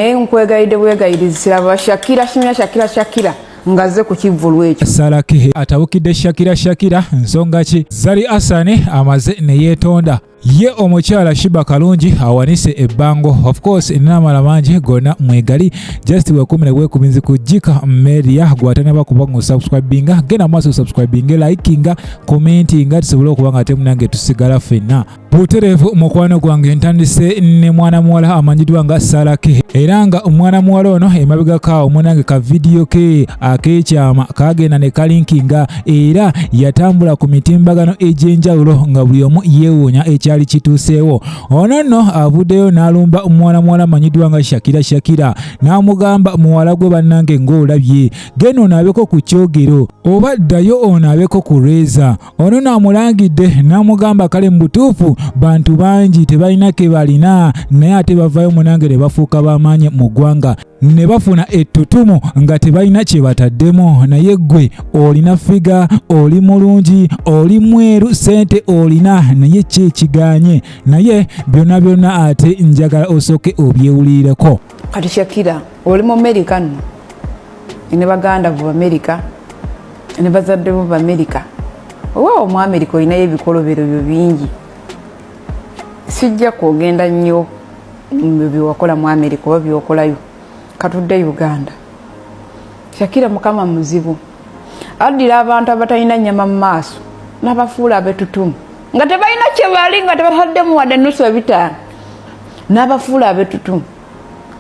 Naye nkwegayidde bwegayirizi siraba Shakira Shimira Shakira Shakira ngazze ku kivvulu ekyo. Salake atabukidde Shakira Shakira nsonga ki? Zari Hassan amaze ne yeetonda. Ye omukyala Shiba Kalungi awanise ebbango. Of course n'amala mangi gonna mwegali. Just wekumire bwekumizi ku Jika Media gwatanaba kuba ngo subscribinga genda maaso subscribinge likinga commentinga tusobole okuba nga ate munange tusigala ffenna. Butereevu mukwano gwange ntandise ne mwana muwala amanyiddwa nga Salake era nga omwana muwala ono emabegako awo munange ka vidiyo ke ak'ekyama kagenda ne kalinkinga era yatambula ku mitimbagano egy'enjawulo nga buli omu yeewuunya ekyali kituuseewo. Ono nno avuddeyo n'alumba omwana muwala amanyiddwa nga Shakira Shakira n'amugamba muwala gwe bannange ng'olabye genda onaabeko ku kyogero oba ddayo onaabeko ku reeza. Ono n'amulangidde n'amugamba kale mu butuufu bantu bangi tebalina ke balina naye ate bavayo munange ne bafuuka b'amaanyi mu ggwanga ne bafuna ettutumu nga tebalina kye bataddemu naye ggwe olina figa oli mulungi oli mweru ssente olina naye ki ekiganye naye byonna byonna ate njagala osooke obyewulirireko. Kati Shakira oli mu Amerika nno ne baganda bo Amerika ne bazadde bo Bamerika oba omu Amerika olinayo ebikolobero byo bingi sijja kwogenda nnyo byewakola mu Amerika oba byokolayo katudde Uganda. Shakira mukama muzibu addira abantu abatalina nnyama mu maaso n'abafuula abetutumu nga tebalina kyebali nga tebataddemu wadde nusu ebitaano n'abafuula abetutumu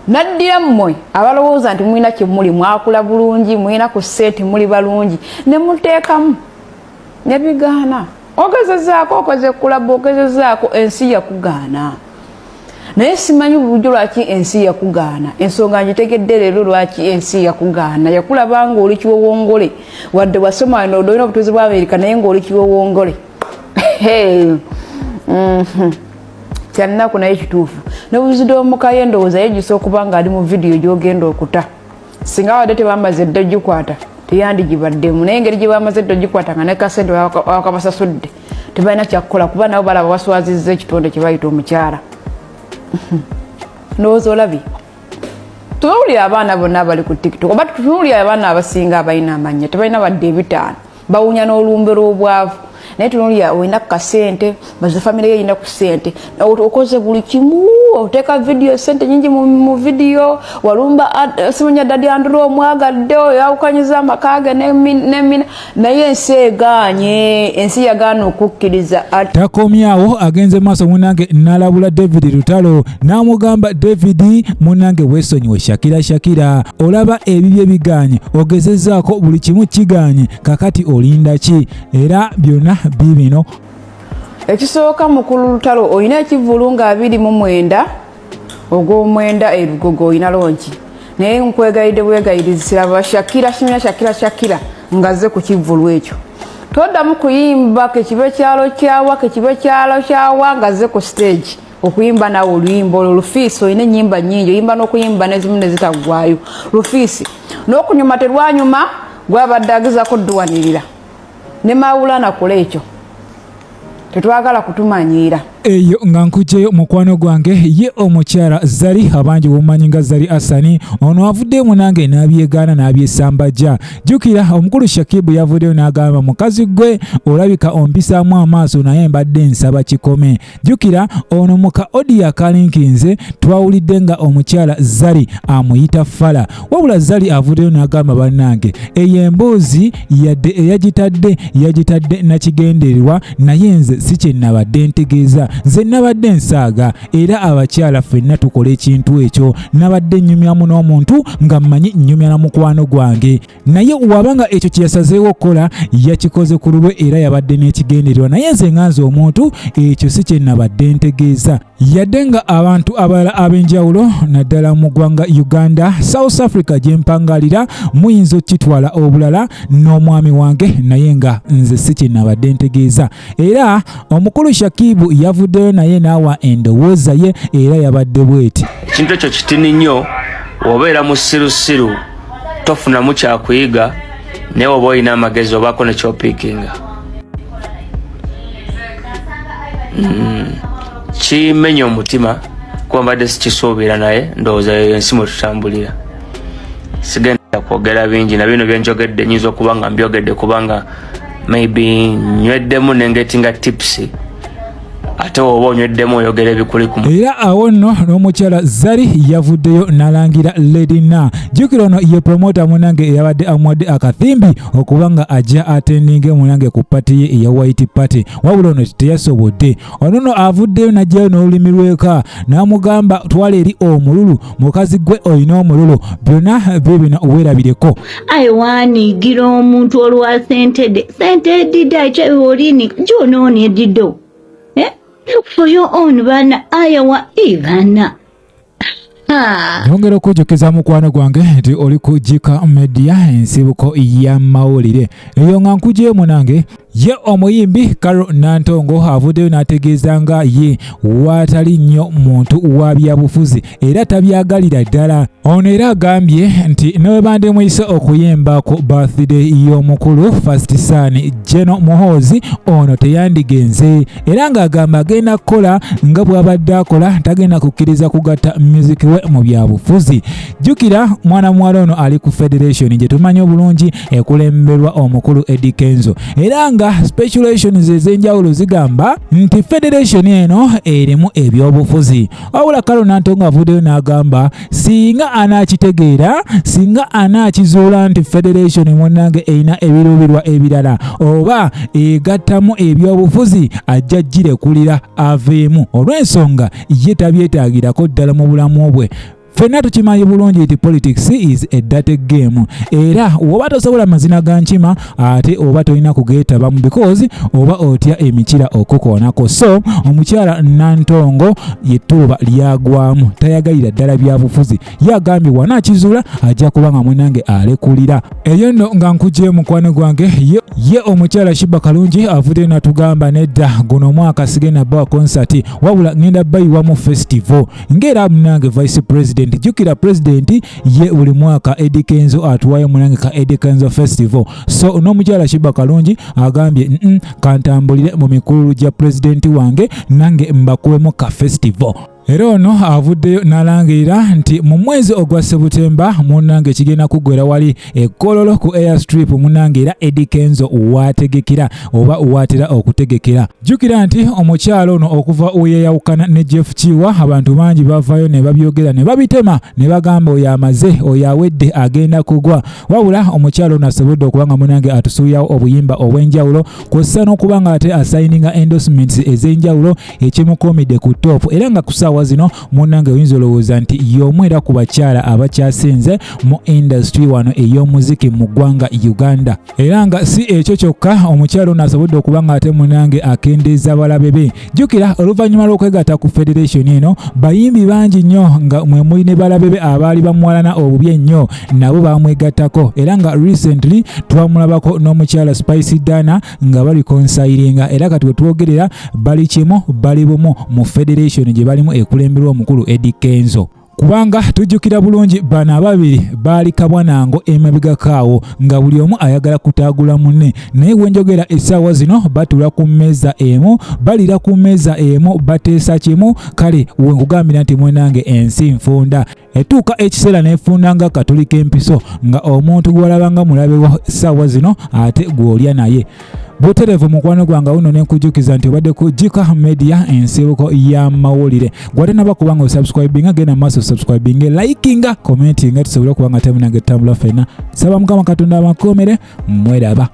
naddira mmwe abalowooza nti mulina kyemuli mwakula bulungi mulina ku ssente muli balungi ne muteekamu ne bigaana ogezezaako okoze kulabu ogezezaako ensi yakugaana naye simanyi bulijjo lwaki ensi yakugaana ensonga ngitegedde leero lwaki ensi yakugaana yakulaba nga oli kiwowongole wadde wasoma olina obutuuzi bwa Amerika naye ngaoli kiwowongole. Kyannaku naye kituufu nobuzidde omukaye ndowooza yejjusa okuba nga ali mu vidiyo gyogenda okuta singa wadde tebamaze dda ogikwata teyandigibaddemu naye engeri gye bamaze dda ogikwata nga ne kasente bakabasasudde tebalina kyakukola kuba nabo balaba baswazizza ekitonde kye bayita omukyala. Ndowooza olabye tunuulira abaana bonna abali ku TikTok oba tunuulira abaana abasinga abalina amannya tebalina wadde ebitaano bawunya n'olumbe lw'obwavu naye tunuulira olina ku kasente baze famire yo erina ku sente okoze buli kimu oteeka vidiyo sente nyingi mu vidiyo walumba simanya Daddy Andrew omwagadde oyawukanyiza amaka ge nemina naye ensi egaanye ensi yagaana okukkiriza. Takomyawo agenze maaso munange n'alabula David Lutalo n'amugamba David munange weesonyiwe Shakira Shakira olaba ebibye biganye ogezezzaako buli kimu kiganye kakati olinda ki era byonna biibino. Ekisooka mukulu Lutalo olina ekivvulu nga 29 ogw'omwenda e Lugogo olina lonki naye nkwegayidde bwegayirizi siraba Shakira Shimira Shakira Shakira ngazze ku kivvulu ekyo toddamu kuyimba kekibe kyalo kyawa kekibe kyalo kyawa ngazze ku stage okuyimba naawe oluyimba olwo lufiisi olina ennyimba nnyingi oyimba n'okuyimba nezimu nezitaggwayo lufiisi n'okunyuma terwanyuma gwabadde agezako dduwanirira ne Mawulana kola ekyo tetwagala kutumanyiira. Eyo nga nkugyeyo mukwano gwange ye omukyala Zari abangi bomumanyi nga Zari Hassan ono avuddeyo munange n'abyegaana n'abyesambajja. Jjukira omukulu Shakibu yavuddeyo n'agamba mukazi gwe olabika ompisaamu amaaso naye mbadde nsaba kikome. Jjukira ono muka Odia kalinkinze twawulidde nga omukyala Zari amuyita fala wabula Zari avuddeyo n'agamba bannange eyo emboozi yadde eyagitadde yagitadde nakigendererwa naye nze si kye nabadde ntegeeza nze nabadde nsaaga era abakyala ffenna tukola ekintu ekyo nabadde nnyumyamu n'omuntu nga mmanyi nnyumya na mukwano gwange naye waba nga ekyo kye yasazeewo okukola yakikoze ku lulwe era yabadde n'ekigendererwa naye nze nga nze omuntu ekyo si kye nabadde ntegeeza. Yadde nga abantu abalala ab'enjawulo naddala mu ggwanga Uganda, South Africa gye mpangalira muyinza okukitwala obulala n'omwami wange naye nga nze si kye nabadde ntegeeza. Era omukulu Shakibu yavuddeyo naye n'awa endowooza ye era yabadde bweti. Ekintu ekyo kitini nnyo, obeera musirusiru tofunamu kyakuyiga naye oba olina amagezi obaako nekyopiikinga. Kimenya omutima Kuba mbadde sikisuubira, naye ndowooza eyo ensi mwe tutambulira. Sigenda kwogera bingi, na bino byenjogedde nyinza okuba nga mbyogedde kubanga maybe nyweddemu nengetinga tipsy, ate woba onyweddemu oyogera ebikuli ku. Era awo nno n'omukyala Zari yavuddeyo n'alangira Lady Na. Jjukira ono ye promota munange eyabadde amuwadde akathimbi okuba nga ajja atendinge munange ku party ye eya White Party, wabula ono teyasobodde. Ono nno avuddeyo n'ajjayo n'olulimi lw'eka n'amugamba, "Twala eri omululu, mukazi gwe olina omululu, byonna bye bino weerabireko." Aye waaniigira omuntu olwa sente de sente edida ekyo olini gyonoona edido. Eh? Look for your own bana aya wa ibana. Nyongera okujjukiza mukwano gwange nti oli ku Jika Media, ensibuko y'amawulire. Eyo nga nkugyemu nange. Ye omuyimbi Carol Nantongo avuddeyo n'ategeeza nga ye waatali nnyo muntu wa byabufuzi era tabyagalira ddala. Ono era agambye nti ne bwe bandimuyise okuyimba ku birthday y'omukulu First Son General Muhoozi, ono teyandigenze, era ng'agamba agenda kukola nga bw'abadde akola, tagenda kukkiriza kugatta music we mu byabufuzi. Jjukira mwana muwala ono ali ku federation gye tumanyi obulungi ekulemberwa omukulu Eddy Kenzo, era nga speculations ez'enjawulo zigamba nti federation eno erimu ebyobufuzi. Wabula Carol Nantongo avuddeyo n'agamba singa anaakitegeera, singa anaakizuula nti federation munnange erina ebiruubirwa ebirala oba egattamu ebyobufuzi, ajja girekulira aveemu, olw'ensonga ye tabyetaagirako ddala mu bulamu bwe. Ffenna tukimanyi bulungi nti politics is a dirty game, era woba tosobola mazina ga nkima ate oba tolina kugeetabamu because oba otya emikira okukoonako. So omukyala Nantongo yettuuba lyagwamu, tayagalira ddala byabufuzi. Ye agambye wanaakizuula ajja kuba nga munange alekulira. Eyo nno nga nkugye mukwano gwange. Ye omukyala Sheebah Kalungi avuddeyo n'atugamba, "Nedda, guno omwaka sigenda bawa concert, wabula ngenda bayiwamu festival ng'era munange vice president." Jjukira president ye buli mwaka Eddy Kenzo atuwayo munange ka Eddy Kenzo Festival. So n'omukyala Sheebah Kalungi agambye, Kantambulire mu mikululu gya pulezidenti wange, nange mbakuwemu ka festival." Era ono avuddeyo n'alangirira nti mu mwezi ogwa Sebutemba munnange kigenda kuggwera wali e Kololo ku airstrip munnange, era Eddy Kenzo waategekera oba waatera okutegekera. Jjukira nti omukyalo ono okuva weyayawukana ne Jeff Kiwa, abantu bangi bavayo ne babyogera ne babitema ne bagamba oyo amaze, oyo awedde, agenda kugwa. Wabula omukyalo ono asobodde okuba nga munange atusuulirawo obuyimba obw'enjawulo, kw'ossa n'okuba nga ate asayininga endorsements ez'enjawulo ekimukuumidde ku top, era nga ku ssaawa zino munnange oyinza olowooza nti y'omu era ku bakyala abakyasinze mu industry wano ey'omuziki mu ggwanga Uganda. Era nga si ekyo kyokka, omukyala ono asobodde okuba nga ate munange akendeeza balabe be. Jjukira oluvannyuma lw'okwegatta ku federation eno, bayimbi bangi nnyo nga mwe muli ne balabe be abaali bamuwalana obubi ennyo nabo bamwegattako, era nga recently twamulabako n'omukyala Spice Dana nga bali consiringa, era kati wetwogerera bali kimu, bali bumu mu federation gye balimu ekulemberwa omukulu Eddy Kenzo, kubanga tujjukira bulungi bano ababiri baali kabwanango emabegako awo nga buli omu ayagala kutaagula munne. Naye wenjogera essaawa zino batuula ku mmeeza emu, balira ku mmeeza emu, bateesa kimu. Kale wenkugambira nti mwenange ensi nfunda, etuuka ekiseera n'efunda nga katuli k'empiso, nga omuntu gw'olabanga mulabewo essaawa zino ate gw'olya naye butereevu. Mukwano gwange, wuno nenkujjukiza nti obadde ku Jika Media, ensibuko y'amawulire. Gwatenaba kubanga osubscribinga, genda maaso subscribinge, likinga, commentinga, tusobole okuba nga temunange tutambula ffenna. Saba Mukama Katonda abakuumire. Mweraba.